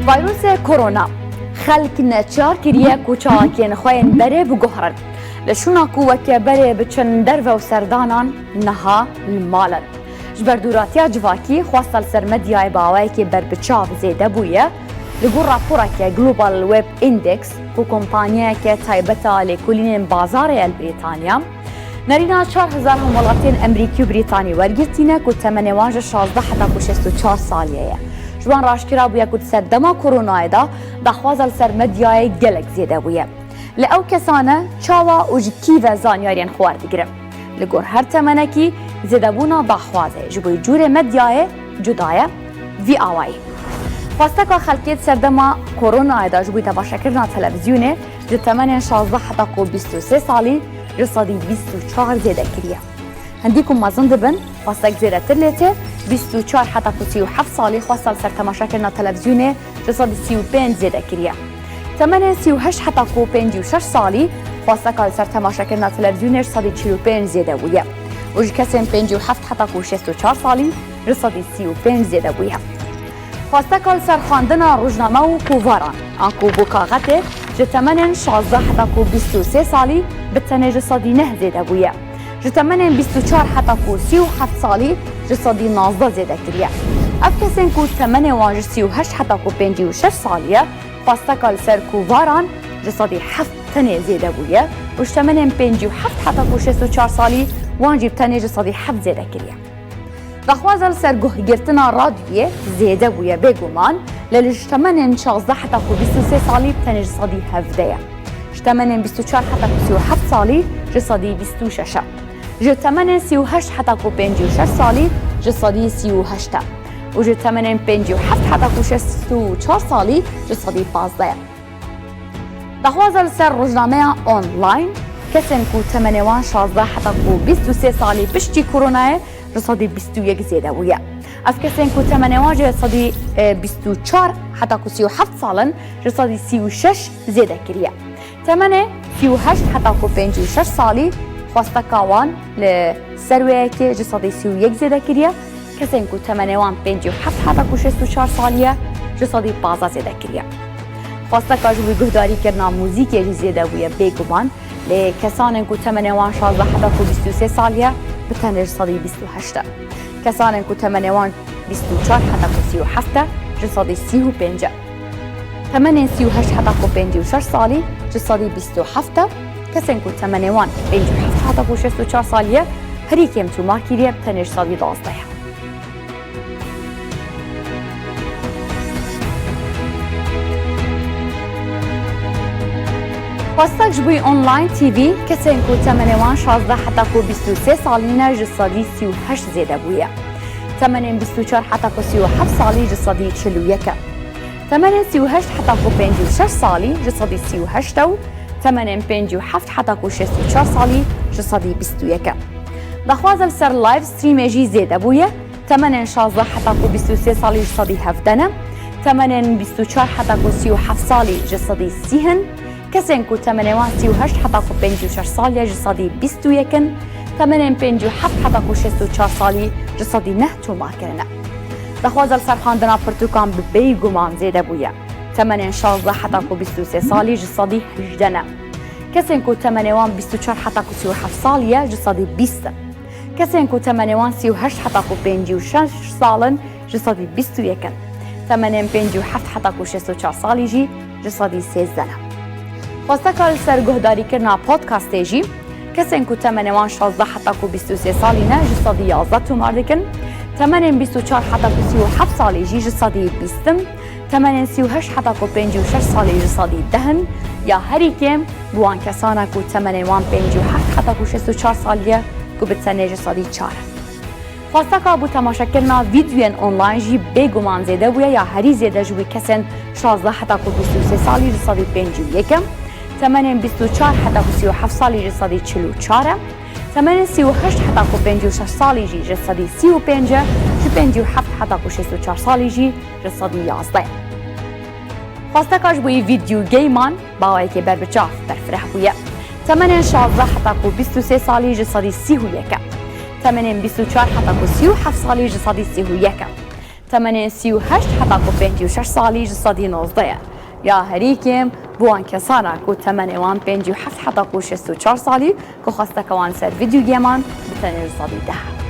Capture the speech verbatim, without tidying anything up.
Vîrusê korona xelk neçar kiriye ku çavakiyên xwe yên berê biguherin. Li şûna ku weke berê biçin derve û serdanan, niha li mal in. Ji ber dûratiya civakî xwesta li ser medyayê bi awayekî berbiçav zêde bûye. Li gor raporeke Global Web Index ku kompanyayeke taybet a lêkolînên bazarê ye li Brîtanya, nerîna çar hezar hemwelatiyên Emerîkî û Brîtanî wergirtîne ku temenê wan ji şazdeh heta ku şêst û çar saliye ye. Ji wan re aşkera bûye ku di ser dema koronayê de daxwaza li ser medyayê gelek zêde bûye. Li ew kesane çawa û ji kî ve zanyariyên xwe werdigirin? Li gor her temenekî zêdebûna daxwazê ji bo cûrê medyayê cuda ye. Vî awayî. Xwesteka xelkê di serdema koronayê de ji bo temaşekirina televîzyonê ji temenên şazdeh heta ku bîst û sê salî ji sedî bîst û çar zêde kiriye. Hindî ku mezin dibin, xwestek zêdetir lê tê, bîst û çar heta ku sî û heft salî xwesta li ser temaşekirina televîzyonê ji sedî sî û pênc zêde kiriye. Temenên sî û heşt heta ku pêncî û şeş salî xwesteka li ser temaşekirina televîzyonê ji sedî çil û pênc zêde bûye û ji kesên pêncî û heft heta ku şêst û çar salî ji sedî sî û pênc zêde bûye. Xwesteka li ser xwendina rojname û kovaran an ku bo kaxetê ji temenên şazdeh heta ku bîst û sê salî bi tenê ji sedî neh zêde bûye. Ji temenên bîst û çar heta ku sî û heft salî ji sedî nazdeh zêde kiriye. Ev kesên ku temenê wan ji sî û heşt heta ku pêncî û şeş salî ye, xwesteka li ser kovaran ji sedî heft tenê zêde bûye û ji temenên pêncî û heft heta ku şêst û çar salî wan jî bi tenê ji sedî heft zêde kiriye. Daxwaza li ser guhgirtina radyoyê zêde bûye bêguman, lê li ji temenên şazdeh heta ku bîst û sê salî tenê ji sedî hevdeh ye. Ji temenên bîst û çar heta ku sî û heft salî ji sedî bîst û şeş e. Ji temenên sî û heşt heta ku pêncî û şeş salî ji sedî sî û heşt e. Û ji temenên pêncî û heft heta ku şêst û çar salî ji sedî pazdeh ye. Daxwaza li ser rojnameya online, kesên ku temenê wan şazdeh heta ku bîst û sê salî piştî koronayê ji sedî bîst û yek zêde bûye. Ev kesên ku temenê wan ji sedî, e, bîst û çar heta ku sî û heft sal in, ji sedî sî û şeş zêde kiriye. Temenê sî û heşt heta ku pêncî û şeş salî xwesteka wan li ser wê yekê ji sedî sî û yek zêde kiriye. Kesên ku temenê wan pêncî û heft heta ku şêst û çar salî ye, ji sedî pazdeh zêde kiriye. Xwesteka ji bo guhdarîkirina muzîkê jî zêde bûye bêguman, lê kesanên ku temenê wan şazdeh heta ku bîst û sê salî ye, bi tenê ji sedî bîst û heşt e. Kesanên ku temenê wan bîst û çar heta ku sî û heft e, ji sedî sî û pênc e. Temenên sî û heşt heta ku pêncî û şeş salî ji sedî bîst û heft e. Kesên ku temenê wan pêncî û heft heta ku şêst û çar salî ye, herî kêm tûmar kiriye, bi tenê ji sedî duwazdeh e. Xwestek ji bo Online T V, kesên ku temenê wan şazdeh heta ku bîst û sê salî ne, ji sedî sî û heşt zêde bûye. Temenên bîst û çar heta ku sî û heft salî ji sedî çil û yek e. Temenên sî û heşt heta ku pêncî û şeş salî ji sedî sî û heşt e û temenên pêncî û heft heta ku şêst û çar salî ji sedî bîst û yek e. Daxwaza li ser live streamê jî zêde bûye. Temenên şazdeh heta ku bîst û sê salî ji sedî hevdeh ne. Temenên bîst û çar heta ku sî û heft salî ji sedî sî hin. Kesên ku temenê wan sî û heşt heta ku pêncî û şeş salî ye ji sedî bîst û yek in. Temenên pêncî û heft heta ku şêst û çar salî ji sedî neh tûmar kirine. Daxwaza li ser xwendina pirtûkan bi bêguman zêde bûye. Temenên şazdeh heta ku bîst û sê salî ji sedî hejdeh ne. Kesên ku temenê wan bîst û çar heta ku sî û heft salî ye ji sedî bîst in. Kesên ku temenê wan sî û heşt heta ku pêncî û şeş sal in ji sedî bîst û yek in. Temenên pêncî û heft heta ku şêst û çar salî jî ji sedî sêzdeh ne. Xwesteka li ser guhdarîkirina podcastê jî, kesên ku temenê wan şazdeh heta ku bîst û sê salî ne ji sedî yazdeh tûmar dikin. Temenên bîst û çar heta ku sî û heft salî jî ji sedî bîst in. Temenên sî û heşt heta ku pêncî û şeş salî ji sedî deh in. Ya herî kêm bi wan kesana ku temenê wan pêncî û heft heta ku şêst û çar salî ye ku bi tenê ji sedî çar in. Xwesteka bo temaşekirina vîdeoyên online jî bêguman zêde bûye, ya herî zêde ji bo kesên şazdeh heta ku bîst û sê salî ji sedî pêncî û yek e. Temenên bîst û çar heta ku sî û heft salî ji sedî çil û çar e. Temenên sî û heşt heta ku pêncî û şeş salî jî ji sedî sî û pênc e. Ji pêncî û heft heta ku şêst û çar salî jî ji sedî yazdeh e. Xwesteka ji bo vîdeo gamean bi awayekî berbiçav berfireh bûye. Temenên şazdeh heta ku bîst û sê salî ji sedî sî û yek e. Temenên bîst û çar heta ku sî û heft salî ji sedî sî û yek e. Temenê sî û heşt heta ku pêncî û şeş salî ji sedî nozdeh ye. Ya herî kêm, bi wan kesana ku temenê wan pêncî û heft heta ku şêst û çar salî, ku xwesteke wan ser vîdeo geman, bi tenê ji sedî deh e.